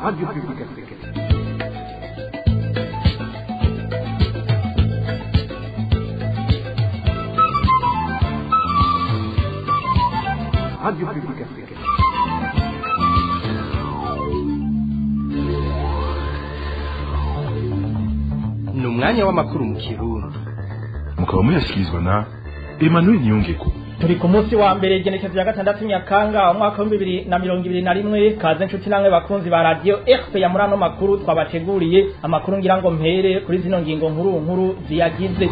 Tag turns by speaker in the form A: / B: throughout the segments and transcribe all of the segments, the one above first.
A: Radio Publique Africaine. Radio Publique Africaine.
B: Ni umwanya w'amakuru mu Kirundi,
C: mukaba muyashyikirizwa na Emmanuel Niyongeko.
D: Turi ku munsi wa mbere, igenekerezo rya 6 Nyakanga umwaka wa 2021. Kaze nshuti namwe bakunzi ba radio RP ya muri ano makuru twabateguriye. Amakuru ngira ngo mpere kuri zino ngingo nkuru nkuru ziyagize.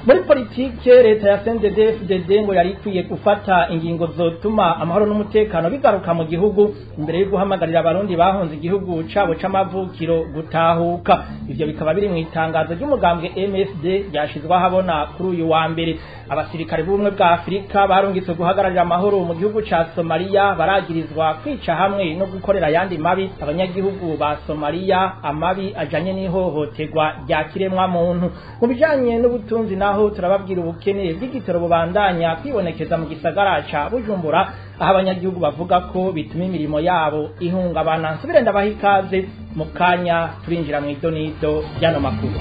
D: Muri politike, leta ya CNDD-FDD ngo yari ikwiye gufata ingingo zotuma amahoro n'umutekano bigaruka mu gihugu imbere yo guhamagarira abarundi bahunze igihugu cabo c'amavukiro gutahuka. Ivyo bikaba biri mu itangazo ry'umugambwe MSD ryashizwe ahabona kuri uyu wa mbere. Abasirikare b'ubumwe bwa Afurika barungitswe guhagararira amahoro mu gihugu ca Somalia baragirizwa kwica hamwe no gukorera ayandi mabi abanyagihugu ba Somalia, amabi ajanye n'ihohoterwa rya kiremwa muntu. Mu bijanye n'ubutunzi naho, turababwira ubukene bw'igitoro bubandanya kwibonekeza mu gisagara ca Bujumbura, aho abanyagihugu bavuga ko bituma imirimo yabo ihungabana. Nsubire ndabaha ikaze, mu kanya turinjira mu idonido ry'ano makuru.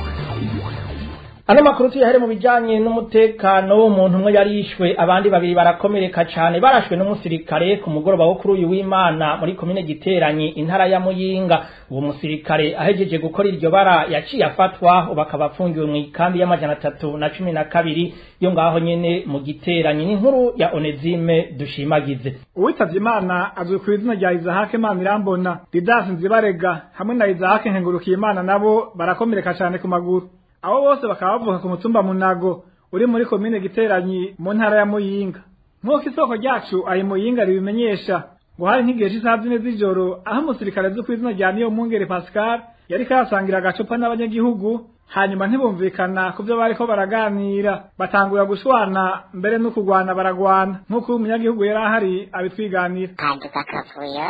D: Ano makuru tuyahere mu bijanye n'umutekano. Umuntu umwe yarishwe, abandi babiri barakomereka cane, barashwe n'umusirikare ku mugoroba wo kuri uyu w'Imana muri komine Giteranyi, intara ya Muyinga. Uwo musirikare ahejeje gukora iryo bara yaciye afatwa, ubu akaba afungiwe mu ikambi y'312 yo ngaho nyene mu Giteranyi. N'inkuru ya Onezime Dushimagize.
E: Uwitavye Imana azwi ku izina rya Isahake Manirambona. Didas Nzibarega hamwe na Isahake Nkengurukiyimana nabo barakomereka cane ku maguru. Abo bose bakaba bavuka ku mutumba Munago uri muri komine Giteranyi mu ntara ya Muyinga. Nk'uko isoko ryacu ayi Muyinga ribimenyesha, ngo hari nk'igihe c'isaha 4 z'ijoro aho umusirikare azwi ku izina rya Niyomwungere Pascal yariko arasangira agacupa n'abanyagihugu, hanyuma ntibumvikana ku byo bariko baraganira, batangura gushwana, mbere no kurwana baragwana, nk'uko uyu munyagihugu yari ahari abitwiganira.
F: Haduka akavuyo,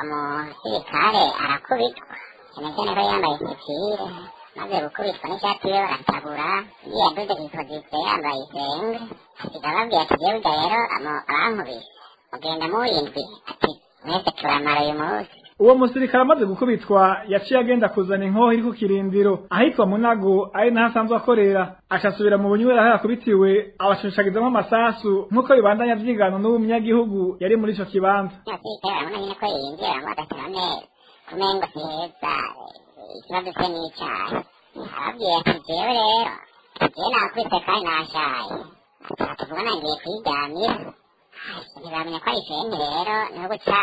F: umusirikare arakubitwa, cyane cyane ko yambaye sivile. Maze gukubitwa n'ishati ye baratabura, yaduze kipozisiyo yambaye isenge, asiga ababwira ati: "Jewe rero abankubise mugenda muwindwi," ati: "Mwese turamara uyu munsi."
E: Uwo musirikare amaze gukubitwa yaciye agenda kuzana inkoho iri ku kirindiro ahitwa Munago, ari naho asanzwe akorera, acasubira mu bunywero aho yakubitiwe, abashishagizamo amasasu, nk'uko bibandanya vyigana n'uwo munyagihugu yari muri ico kibanza.
F: Abasirikare barabona nyine ko yinjira, baramubaza ati: "None kumengo si heza, ikibazo se n'icahe?" Arababwira ati: "Jewe rero, jewe nakubise kandi nashaye," ati: "Tuvugana ngiye kwiryamira." Ntibamenya ko ari feni rero, no guca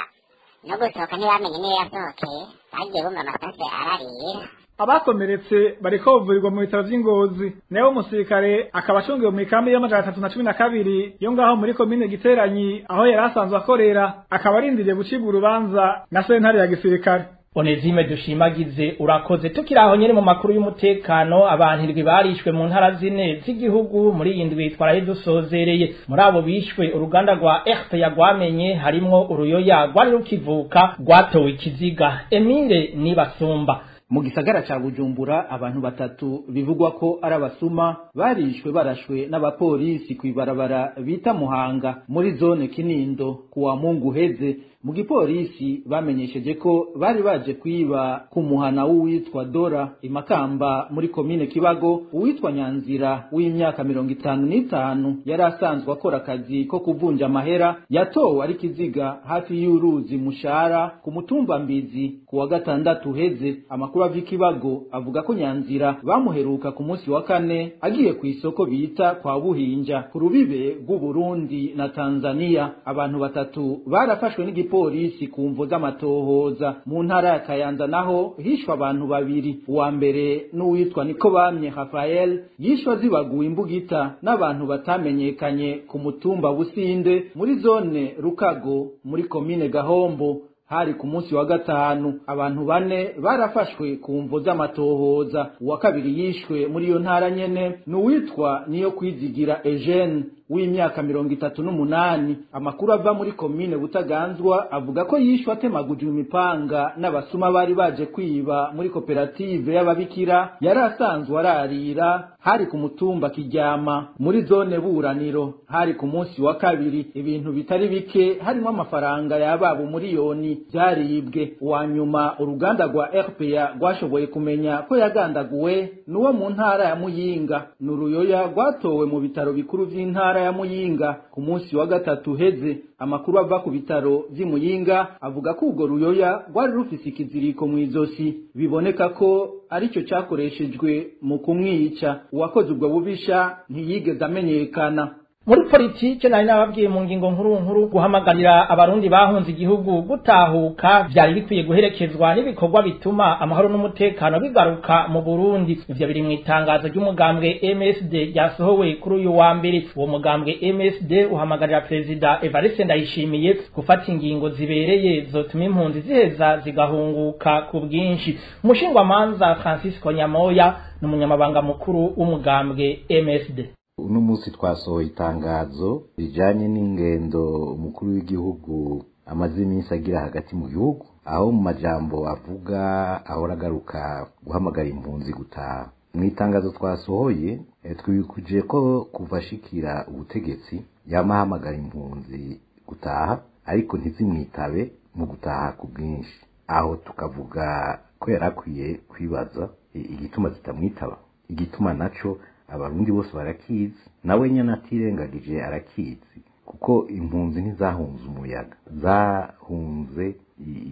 F: no gusohoka ntibamenye niyo yasohokeye, bagiye bumva amasase ararira.
E: Abakomeretse bariko bavurirwa mu bitaro vy'Ingozi, nawe umusirikare akaba acungiwe mu ikambi y'312 yo ngaho muri komine Giteranyi aho yari asanzwe akorera, akaba arindiriye gucibwa urubanza na sentare ya gisirikare.
D: Onezime Dushimagize, urakoze. Tukiri aho nyene mu makuru y'umutekano, abantu indwi barishwe mu ntara zine z'igihugu muri iyi ndwi twaraye dusozereye. Muri abo bishwe uruganda rwa RP yagwamenye harimwo uruyoya rwari rukivuka rwatowe ikiziga. Emile Nibasumba.
G: Mu gisagara ca Bujumbura, abantu batatu bivugwa ko ari abasuma barishwe barashwe n'abapolisi kw'ibarabara bita Muhanga muri zone Kinindo kuwa Mungu heze. Mu gipolisi bamenyesheje ko bari baje kwiba ku muhana w'uwitwa Dora Imakamba muri komine Kibago. Uwitwa Nyanzira w'imyaka 55 yari asanzwe akora akazi ko kuvunja amahera yatowe ari kiziga hafi y'uruzi Mushara ku mutumba Mbizi kuwa gatandatu heze. Amakuru ava Ikibago avuga ko Nyanzira bamuheruka ku munsi wa kane agiye ku isoko bita kwa Buhinja ku rubibe rw'Uburundi na Tanzania. Abantu batatu barafashwe n'igipolisi ku mvo z'amatohoza. Mu ntara ya Kayanza naho hishwe abantu babiri. Uwa mbere n'uwitwa Nikobamye Rafael, yishwe azibaguwe imbugita n'abantu batamenyekanye ku mutumba Businde muri zone Rukago muri komine Gahombo, hari ku munsi wa gatanu. Abantu bane barafashwe ku mvo z'amatohoza. Uwa kabiri yishwe muri iyo ntara nyene n'uwitwa Niyo Kwizigira Eugene w'imyaka 38. Amakuru ava muri komine Butaganzwa avuga ko yishwe atemagujwe imipanga n'abasuma bari baje kwiba muri koperative y'ababikira yari asanzwe ararira, hari ku mutumba Kiryama muri zone Buraniro. Hari ku munsi wa kabiri. Ibintu bitari bike harimo amafaranga yababo miliyoni byaribwe. Uwa nyuma uruganda rwa RPA rwashoboye kumenya ko yagandaguwe nuwo mu ntara ya Muyinga. Nuruyoya rwatowe mu bitaro bikuru vy'intara ya Muyinga ku munsi wa gatatu heze. Amakuru ava ku bitaro vy'i Muyinga avuga ko urwo ruyoya rwari rufise ikiziriko mw'izosi, biboneka ko aricyo cyakoreshejwe mu kumwica. Uwakoze ubwo bubisha ntiyigeze amenyekana.
D: Muri politike nari nababwiye mu ngingo nkuru nkuru guhamagarira abarundi bahunze igihugu gutahuka vyari bikwiye guherekezwa n'ibikorwa bituma amahoro n'umutekano bigaruka mu Burundi. Ivyo biri mu itangazo ry'umugambwe MSD ryasohowe kuri uyu wa mbere. Uwo mugambwe MSD uhamagarira Perezida Evariste Ndayishimiye gufata ingingo zibereye zotuma impunzi ziheza zigahunguka ku bwinshi. Umushingwamanza Francisco Nyamoya n'umunyamabanga mukuru w'umugambwe MSD.
H: Uno munsi twasohoye itangazo rijanye n'ingendo umukuru w'igihugu amaze iminsi agira hagati mu gihugu, aho mu majambo avuga ahora agaruka guhamagara impunzi gutaha. Mu itangazo twasohoye twibukije ko kuva ashikira ubutegetsi yama ahamagara impunzi gutaha, ariko ntizimwitabe mu gutaha ku bwinshi. Aho tukavuga ko yarakwiye kwibaza igituma zitamwitaba, igituma naco abarundi bose barakizi, nawe nyene atirengagije arakizi, kuko impunzi ntizahunze umuyaga, zahunze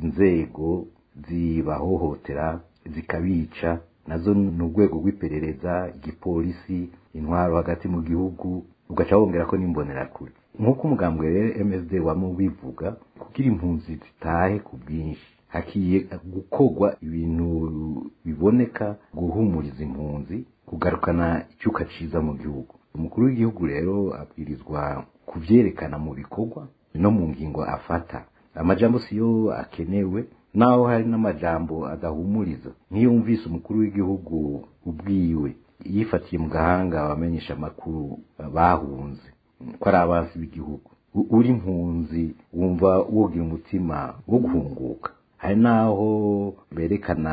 H: inzego zibahohotera zikabica, nazo ni urwego rw'iperereza, igipolisi, intwaro hagati mu gihugu, ugaca wongera ko n'imbonerakure. Nk'uko umugambwe rero MSD wamubivuga, kugira impunzi zitahe ku bwinshi hakiye gukorwa ibintu biboneka guhumuriza impunzi, kugarukana icyuka ciza mu gihugu. Umukuru w'igihugu rero abwirizwa kuvyerekana mu bikorwa no mu ngingo afata. Amajambo siyo akenewe, naho hari n'amajambo adahumuriza. Nk'iyo wumvise umukuru w'igihugu ubwiwe yifatiye mu gahanga abamenyesha amakuru bahunze ko ari abansi b'igihugu, uri impunzi wumva wogira umutima wo guhunguka. Hari naho berekana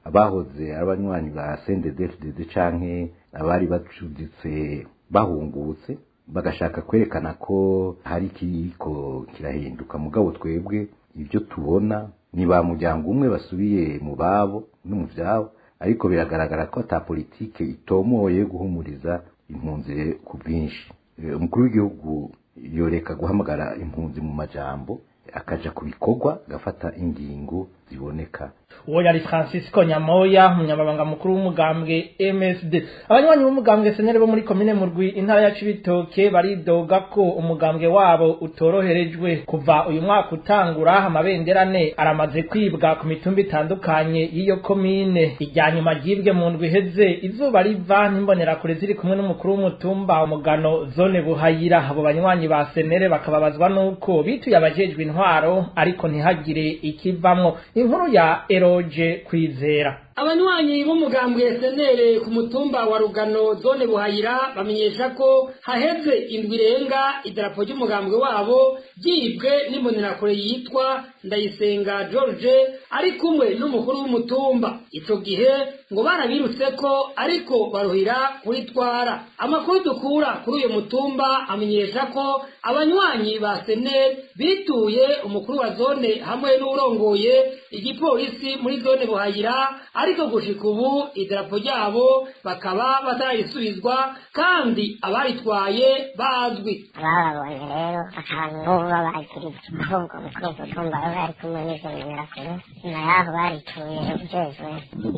H: abahoze ari abanywanyi ba CNDD-FDD canke abari bacuditse bahungutse, bagashaka kwerekana ko hari ikiriko kirahinduka. Mugabo twebwe ibyo tubona ni ba muryango umwe basubiye mu babo no mu vyabo, ariko biragaragara ko ata politike itomoye guhumuriza impunzi ku bwinshi. Umukuru w'igihugu yoreka guhamagara impunzi mu majambo, akaja ku bikorwa, agafata ingingo ziboneka.
D: Uwo yari Francisco Nyamoya, umunyamabanga mukuru w'umugambwe MSD. Abanywanyi b'umugambwe SNL bo muri komine Murwi intara ya Cibitoke baridoga ko umugambwe wabo utoroherejwe. Kuva uyu mwaka utangura amabendera ane aramaze kwibwa ku mitumba itandukanye y'iyo komine. Irya nyuma ryibwe mu ndwi iheze izuba riva n'imbonerakure ziri kumwe n'umukuru w'umutumba Umugano zone Buhayira. Abo banywanyi ba SNL bakababazwa nuko bituye abajejwe intwaro ariko ntihagire ikivamwo. Inkuru ya Eroje Kwizera.
I: Abanywanyi b'umugambwe SNL ku mutumba wa Rugano zone Buhayira bamenyesha ko haheze indwi irenga idarapo ry'umugambwe wabo ryibwe n'imbonerakure yitwa Ndayisenga George ari kumwe n'umukuru w'umutumba. Ico gihe ngo barabirutse ko ariko baruhira kuritwara. Amakuru dukura kuri uyu mutumba amenyesha ko abanywanyi ba SNL bituye umukuru wa zone hamwe n'urongoye igipolisi muri zone Buhayira, ariko gushika ubu idarapo ryabo bakaba batarayisubizwa kandi abaritwaye bazwi.
F: Abababonye rero bakaba n'ubu babagiriza, ahubwo umukuru w'umutumba we ari kumwe n'izo mbonerakure. Nyuma yaho barituye ujejwe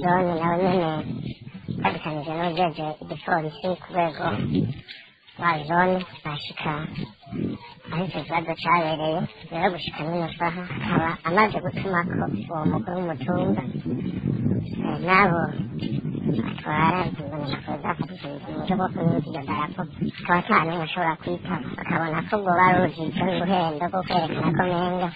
F: zone nawe nyene badusanije n'ujejwe igipolisi ku rwego rwa zone, bashika aho ico kibazo cabereye. Rero gushika n'ino saha akaba amaze gutumako uwo mukuru w'umutumba nabo batwara imbonerakure zafatishije mu buryo bwo kunyuza iryo darapo, akaba ata n'umwe ashobora kwitaba. Bakabona ko ubwo bari urujijo n'uruhendo rwo kwerekana ko menga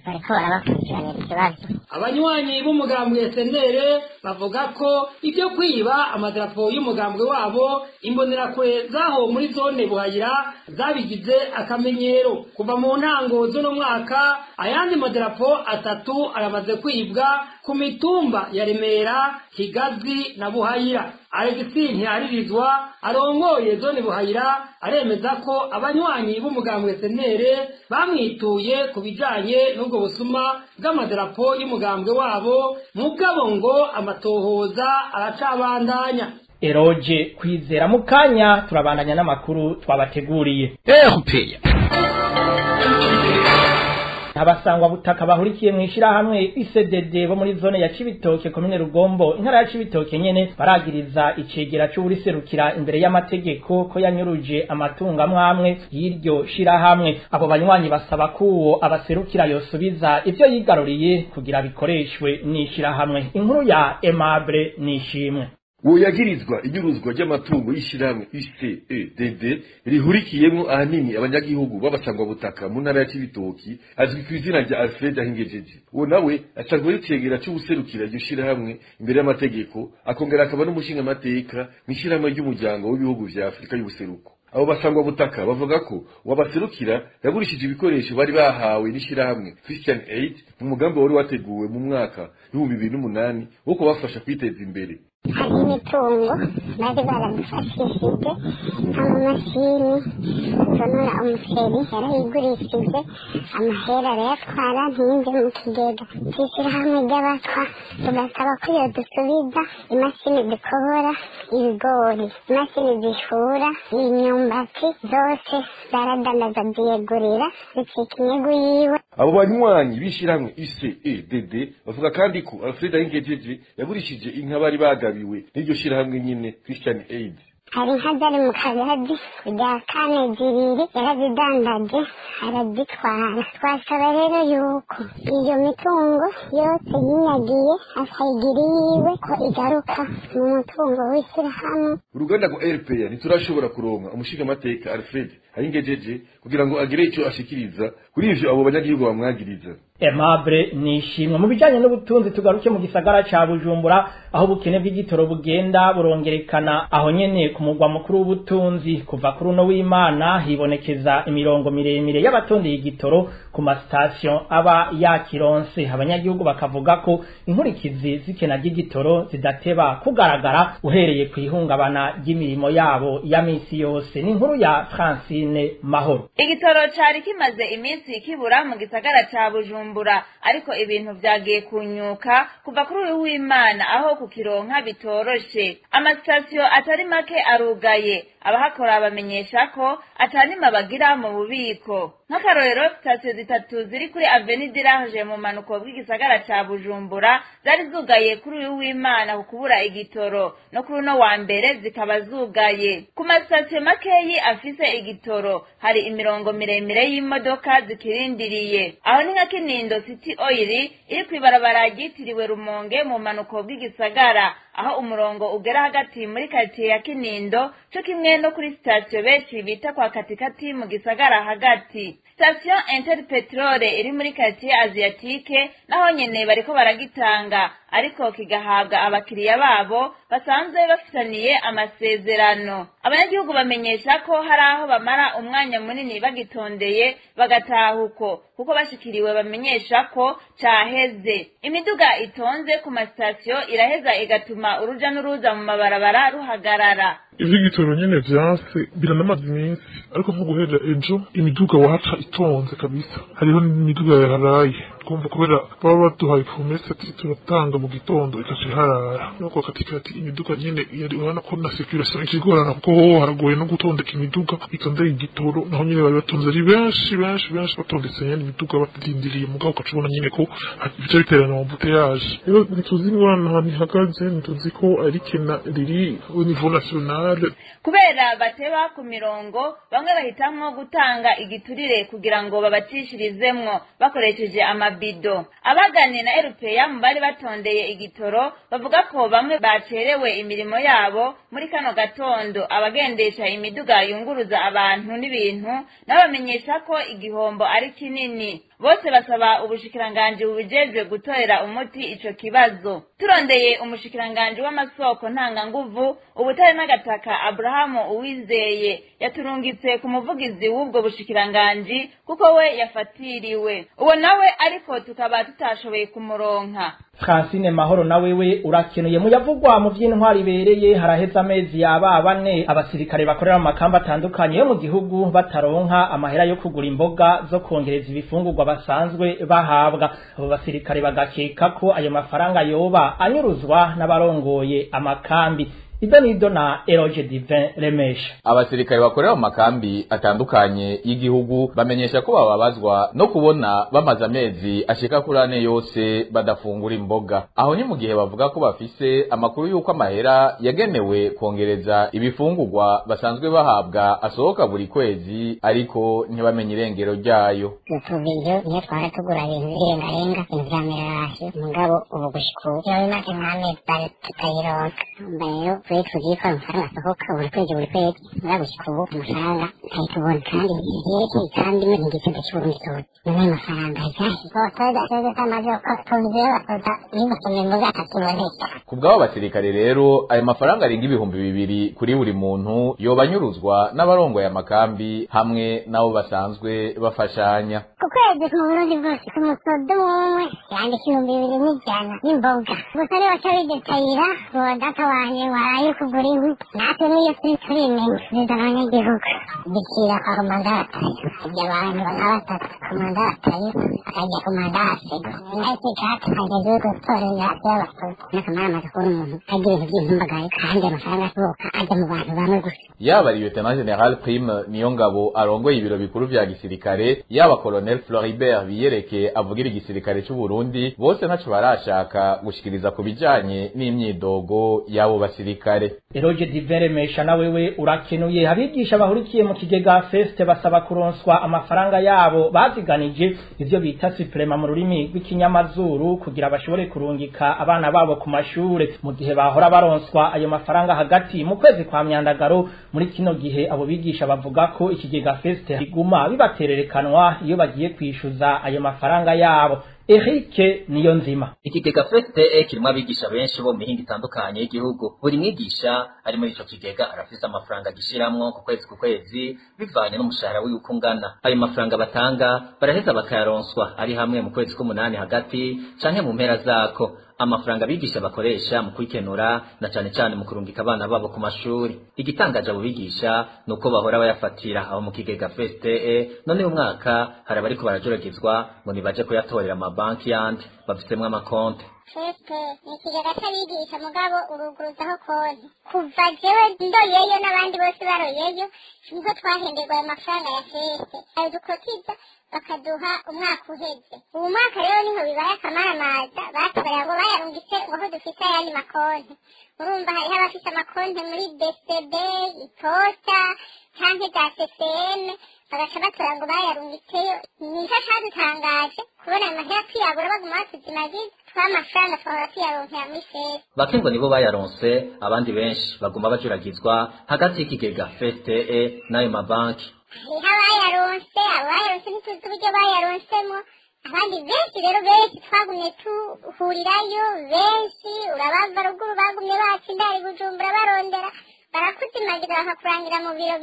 F: Bariko barabakurikiranira ikibazo.
I: Abanywanyi b'umugambwe SNL bavuga ko ibyo kwiba amadarapo y'umugambwe wabo imbonerakure zaho muri zone Buhayira zabigize akamenyero. Kuva mu ntango z'uno mwaka ayandi madarapo 3 aramaze kwibwa ku mitumba ya Remera, Kigazi na Buhayira. Alexis Ntiharirizwa arongoye zone Buhayira aremeza ko abanywanyi b'umugambwe SNL bamwituye ku bijanye n'ubwo busuma bw'amadarapo y'umugambwe wabo, mugabo ngo amatohoza aracabandanya.
D: Eroje Kwizera mukanya turabandanya n'amakuru twabateguriye.
B: RPA.
D: Abasangwa butaka bahurikiye mu ishirahamwe ICDD bo muri zone ya Cibitoke komine Rugombo intara ya Cibitoke nyene baragiriza icegera c'uriserukira imbere y'amategeko ko yanyuruje amatungo amwamwe y'iryo shirahamwe. Abo banywanyi basaba ko uwo abaserukira yosubiza ivyo yigaruriye kugira bikoreshwe n'ishirahamwe. Inkuru ya Aimable Nishimwe.
J: Woyagirizwa inyuruzwa ry'amatungo y'ishirahamwe ICEDD rihurikiyemo ahanini abanyagihugu b'abasangwa butaka mu ntara ya Cibitoki azwi ku izina rya Alfred Ahingejeje. Uwo nawe asanzwe yicegera c'ubuserukira iryo shirahamwe imbere y'amategeko, akongera akaba n'umushinga amateka mw'ishirahamwe ry'umuryango w'ibihugu vya Afrika y'ubuseruko. Abo basangwa butaka bavuga ko wabaserukira yagurishije ibikoresho bari bahawe n'ishirahamwe Christian Aid mu mugambi wari wateguwe mu mwaka 2008 wo kubafasha kwiteza imbere.
F: Hari imitungo bari baradufashishije, amamashini atonora umuceri yarayigurishije, amahera arayatwara ntiyinjire mu kigega c'ishirahamwe ry'abatwa. Tugasaba ko yodusubiza imashini zikobora ibigori, imashini zishura imyumbati, zose zaradandaza ziyegurira zicika inyungu yiwe.
J: Abo banywanyi b'ishirahamwe ICEDD bavuga kandi ko Alfred Ahingejeje yagurishije inka bari bagabiwe n'iryo shirahamwe nyine Christian Aid.
F: Hari inka zari mu kagadi rya kane zibiri yarazidandaje arazitwara. Twasaba rero yuko iyo mitungo yose yinyagiye akayigira iyiwe ko igaruka mu mutungo w'ishyirahamwe.
J: Uruganda rwa RPA ntiturashobora kuronka umushingamateka Alfred Ahingejeje kugira ngo agire ico ashikiriza kuri ivyo abo banyagihugu bamwagiriza.
D: Aimable Nishimwe. Mu bijanye n'ubutunzi tugaruke mu gisagara ca Bujumbura aho ubukene bw'igitoro bugenda burongerekana aho nyene ku mugwa mukuru w'ubutunzi. Kuva kuri uno w'Imana hibonekeza imirongo miremire y'abatondeye igitoro ku mastation aba yakironse. Abanyagihugu bakavuga ko inkurikizi z'ikena ry'igitoro zidateba kugaragara uhereye ku ihungabana ry'imirimo yabo ya misi yose. Ni inkuru ya Francine Mahoro.
K: Igitoro cari kimaze iminsi kibura mu gisagara ca Bujumbura, ariko ibintu vyagiye kunyuka kuva kuri uyu w'Imana aho kukironka bitoroshe. Amasitasiyo atari make arugaye, abahakora bamenyesha ko atanima bagira mu bubiko. Nk'akarorero, sitasiyo zitatu ziri kuri Avenue du Large mu manuko bw'igisagara ca Bujumbura zari zugaye kuri uyu w'Imana ku kubura igitoro, no kuri uno wa mbere zikaba zugaye. Ku masitasiyo makeyi afise igitoro hari imirongo miremire y'imodoka zikirindiriye. Aho ni nka Kinindo City Oil iri kw'ibarabara ryitiriwe Rumonge mu manuko bw'igisagara, aho umurongo ugera hagati muri quartier ya Kinindo, co kimwe no kuri sitasiyo benshi bita kwa katikati mu gisagara hagati. Sitasiyo Interpetrole iri muri quartier Asiatique naho nyene bariko baragitanga, ariko kigahabwa abakiriya babo basanzwe bafitaniye amasezerano. Abanyagihugu bamenyesha ko hari aho bamara umwanya munini bagitondeye bagataha uko, kuko bashikiriwe bamenyesha ko caheze. Imiduga itonze ku masitasiyo iraheza igatuma uruja n'uruza mu mabarabara ruhagarara.
C: Ivy'igitoro nyene vyanse biranamaze iminsi, ariko nko guhera ejo imiduga wahaca itonze kabisa. Hariho n'imiduga yaharaye, twumva kubera baba baduhaye promesse ati turatanga mu gitondo ikaca iharara. Nuko katikati imiduga nyene yari urabona ko na circulation ikigorana, kuko hoho haragoye no gutondeka imiduga itondeye igitoro, naho nyene bari batonze ari benshi benshi benshi batondetse nyene imiduga batindiriye, mugabo ugaca ubona nyene ko bica biterana embouteillage. Rero ntituzi ingorane ahantu ihagaze, ntituzi ko ari kena riri au niveau national.
K: Kubera bateba ku mirongo, bamwe bahitamwo gutanga igiturire kugira ngo babacishirizemwo bakoresheje amabido. Abagane na RPA mu bari batondeye igitoro bavuga ko bamwe bacerewe imirimo yabo muri kano gatondo. Abagendesha imiduga yunguruza abantu n'ibintu nabo bamenyesha ko igihombo ari kinini. Bose basaba ubushikiranganji bubijejwe gutorera umuti ico kibazo. Turondeye umushikiranganji w'amasoko ntanganguvu, ubutare n'agataka Abrahamu Uwizeye yaturungitse ku muvugizi w'ubwo bushikiranganji kuko we yafatiriwe. Uwo nawe ariko tukaba tutashoboye kumuronka.
D: Francine Mahoro na wewe urakenuye. Muyavugwa mu vy'intwari bereye haraheze amezi yaba bane abasirikare bakorera mu makamba atandukanye yo mu gihugu bataronka amahera yo kugura imboga zo kongereza ibifungurwa basanzwe bahabwa. Abo basirikare bagakeka ko ayo mafaranga yoba anyuruzwa n'abarongoye amakambi. Idonido na Eroge Divin Remesha.
L: Abasirikare bakorera mu makambi atandukanye y'igihugu bamenyesha ko bababazwa no kubona bamaze amezi ashika kuri ane yose badafungura imboga. Aho ni mu gihe bavuga ko bafise amakuru y'uko amahera yagenewe kongereza ibifungurwa basanzwe bahabwa asohoka buri kwezi, ariko ntibamenye irengero ryayo.
F: Tubiyo niyo twara tugura ibintu birengarenga ibintu vya mirarasi, mugabo ubu gushika ubu iyo bimaze nk'amezi bari tutayironka. Rero twe tugiye ko amafaranga asohoka buri kwezi buri kwezi, mugabo gushika ubu amafaranga ntayitubona, kandi yerekeye kandi muri igisebe cy'Uburundi cyose none ayo mafaranga ajyahe? Abasoda amaze ko tubiyo abasoda nibasomye imboga atakiboneka.
L: Ku bw'abo basirikare rero ayo mafaranga arenga 2000 kuri buri muntu yoba anyuruzwa n'abarongoye amakambi hamwe n'abo basanzwe bafashanya.
F: Ku kwezi mu Burundi bwose ku musoda umwe yandika 2100 n'imboga gusa, niba baca bidetayira ngo data wanje waraye kugura inkwi, natwe niyo turi turimenya zizana abanyagihugu bikira kwa komandatayo ajya abantu nka batatu komandatayo akajya komandasego nahise kaka ageze gutora inzira y'abasoda n'akamara amaze kubona umuntu agira ibintu by'intumbagaye kandi amafaranga asohoka ajya mu bantu bamwe gusa.
L: Yaba Lieutenant General Prime Niyongabo arongoye ibiro bikuru vya gisirikare, yaba Colonel Floribert Biyereke avugira igisirikare c'u Burundi, bose ntaco barashaka gushikiriza ku bijanye n'imyidogo y'abo basirikare.
D: Eroge Diveremesha na wewe urakenuye. Abigisha bahurikiye mu kigega Feste basaba kuronswa amafaranga yabo baziganije, ivyo bita suprema mu rurimi rw'ikinyamazuru, kugira bashobore kurungika abana babo ku mashure mu gihe bahora baronswa ayo mafaranga hagati mu kwezi kwa Myandagaro. Muri kino gihe abo bigisha bavuga ko ikigega Feste biguma bibatererekanwa iyo bagiye kwishuza ayo mafaranga yabo. Eric Niyonzima.
M: Ikigega Feste kirimo abigisha benshi bo mu mihingo itandukanye y'igihugu. Buri mwigisha ari muri ico kigega arafise amafaranga agishiramwo ku kwezi ku kwezi bivanye n'umushahara wiwe uko ungana. Ayo mafaranga batanga baraheza bakayaronswa ari hamwe mu kwezi k'umunani hagati canke mu mpera zako. Amafaranga abigisha bakoresha mu kwikenura na cane cane mu kurungika abana babo ku mashuri. Igitangaje abo bigisha nuko bahora bayafatira aho mu kigega Feste, none uyu mwaka hari abariko barajuragizwa ngo nibaje kuyatorera amabanki yandi bafisemwo amakonte.
F: Feste ni ikigega c'abigisha, mugabo uruguruzaho konti. Kuva jewe ndoyeyo n'abandi bose baroyeyo, niho twahenderwa ayo mafaranga ya Feste ayo dukotiza bakaduha umwaka uheze. Uwu mwaka rero niho bibaye akamaramaza, batubara ngo bayarungitse ngo aho dufise ayandi makonti. Urumva hariho abafise amakonti muri BCB, iposita canke za CCM, bagaca batora ngo bayarungitseyo. Nico cadutangaje kubona ayo mahera tuyabura baguma batuzimagiza, tw'amafaranga twahora tuyaronkera muri Feste.
M: Bake ngo nibo bayaronse, abandi benshi baguma bajuragizwa hagati y'ikigega Feste n'ayo mabanki.
F: Hariho abayaronse, abo bayaronse ntituzi uburyo bayaronsemo. Abandi benshi rero benshi twagumye tuhurirayo benshi, urabava ruguru bagumye baca indari Bujumbura barondera, barakuzimagiza bakakurangira mu biro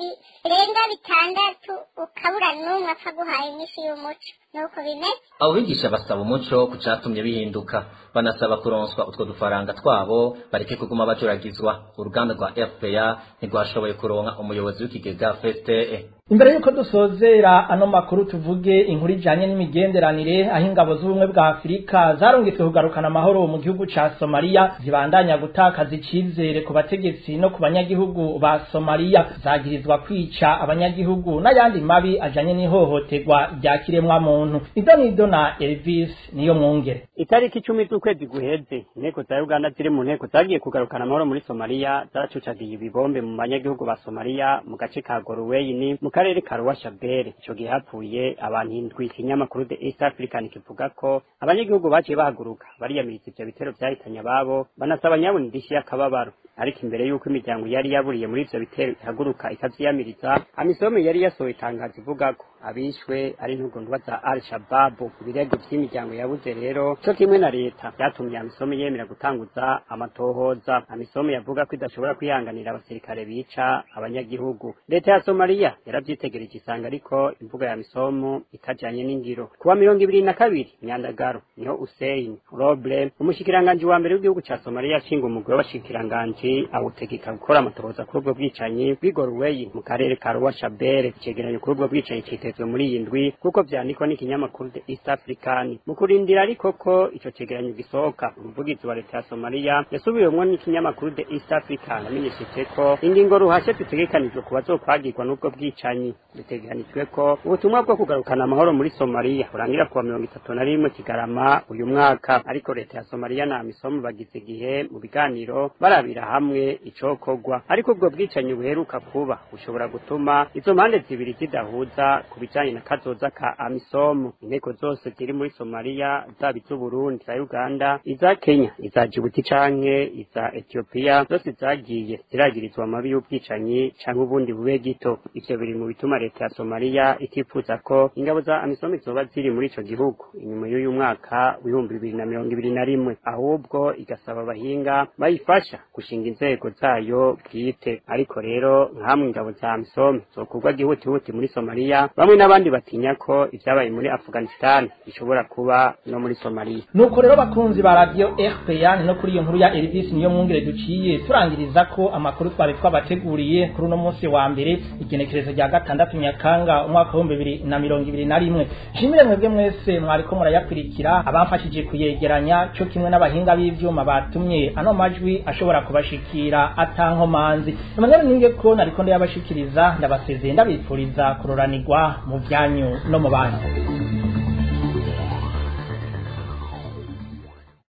F: birenga 6 ukabura n'umwe apfa guhaye inyishu y'umuco. Nuko bimeze.
M: Abo bigisha basaba umuco ku catumye bihinduka, banasaba kuronswa utwo dufaranga twabo bareke kuguma bajuragizwa. Uruganda rwa RPA ntirwashoboye kuronka umuyobozi w'ikigega Feste.
D: Imbere yuko dusozera ano makuru tuvuge inkuru ijanye n'imigenderanire, aho ingabo z'ubumwe bwa Afurika zarungitswe kugarukana amahoro mu gihugu ca Somalia zibandanya gutakaza icizere ku bategetsi no ku banyagihugu ba Somalia, zagirizwa kwica abanyagihugu n'ayandi mabi ajanye n'ihohoterwa rya kiremwa muntu. Idonido na Elvis niyo mwungere.
N: Itariki 10 z'ukwezi guheze, inteko za Uganda ziri mu nteko zagiye kugarukana amahoro muri Somalia zaracucagiye ibibombe mu banyagihugu ba Somalia mu gace ka Goroweyini mu karere ka Lower Shabelle. Ico gihe hapfuye abantu 7. Ikinyamakuru The East African kivuga ko abanyagihugu baciye bahaguruka bariyamiriza ivyo bitero vyahitanye ababo, banasaba nyabuna indishyi y'akababaro. Ariko imbere y'uko imiryango yari yaburiye muri ivyo bitero ihaguruka ikavyiyamiriza, AMISOM yari yasohoye itangazo ivuga ko abishwe ari intugondwa za Al-Shabaab. Ibirego vy'imiryango yabuze rero co kimwe na leta vyatumye AMISOM yemera gutanguza amatohoza. AMISOM yavuga ko idashobora kwihanganira abasirikare bica abanyagihugu. Leta ya Somalia yaravyitegereje isanga ariko imvugo ya AMISOM itajanye n'ingiro. Kuwa 22 Myandagaro niho Hussein Roble, umushikiranganji wa mbere w'igihugu ca Somalia, ashinga umugwi w'abashikiranganji awutegeka gukora amatohoza kuri ubwo bwicanyi bw'Igorweyi mu karere ka Lower Shabelle. Icegeranyo kuri ubwo bwicanyi citezwe muri iyi ndwi kuko vyandikwa n'ikinyamakuru The East African. Mu kurindira ariko ko ico cegeranyo gisohoka, umuvugizi wa leta ya Somalia yasubiwemwo n'ikinyamakuru The East African amenyesheje ko ingingo ruhasha zitegekanijwe ku bazokwagirwa n'ubwo bwicanyi. Bitegekanijwe ko ubutumwa bwo kugarukana amahoro muri Somalia burangira kuwa 31 Kigarama uyu mwaka, ariko leta ya Somalia na AMISOM bagize igihe mu biganiro barabira hamwe icokorwa. Ariko ubwo bwicanyi buheruka kuba bushobora gutuma izo mpande zibiri zidahuza ku bijanye na kazoza ka AMISOM. Inteko zose ziri muri Somalia, zaba iz'Uburundi, iza Uganda, iza Kenya, iza Djibouti canke iza Ethiopia, zose zagiye ziragirizwa amabi y'ubwicanyi canke ubundi bube gito. Ivyo biri mu bituma leta ya Somalia itifuza ko ingabo za AMISOM zoba ziri muri ico gihugu inyuma y'uyu mwaka w'2021, ahubwo igasaba abahinga bayifasha gushinga inzego zayo bwite. Ariko rero nkamwe ingabo za AMISOM zokurwa gihutihuti muri Somalia, bamwe n'abandi batinya ko ivyabaye muri Afghanistan bishobora kuba no muri Somalia.
D: Nuko rero bakunzi ba radio RPA, no kuri iyo nkuru ya Elvis niyo mwungere duciye turangiriza ko amakuru twari twabateguriye kuri uno munsi wa mbere, igenekerezo rya 6 Nyakanga umwaka wa 2021. Nshimire mwebwe mwese mwariko murayakurikira, abamfashije kuyegeranya cyo kimwe n'abahinga b'ivyuma batumye ano majwi ashobora kubashikira atankomanzi. Emmanuel ninge ko nariko ndayabashikiriza, ndabasezeye ndabipfuriza kuroranirwa mu vyanyu no mu banyu.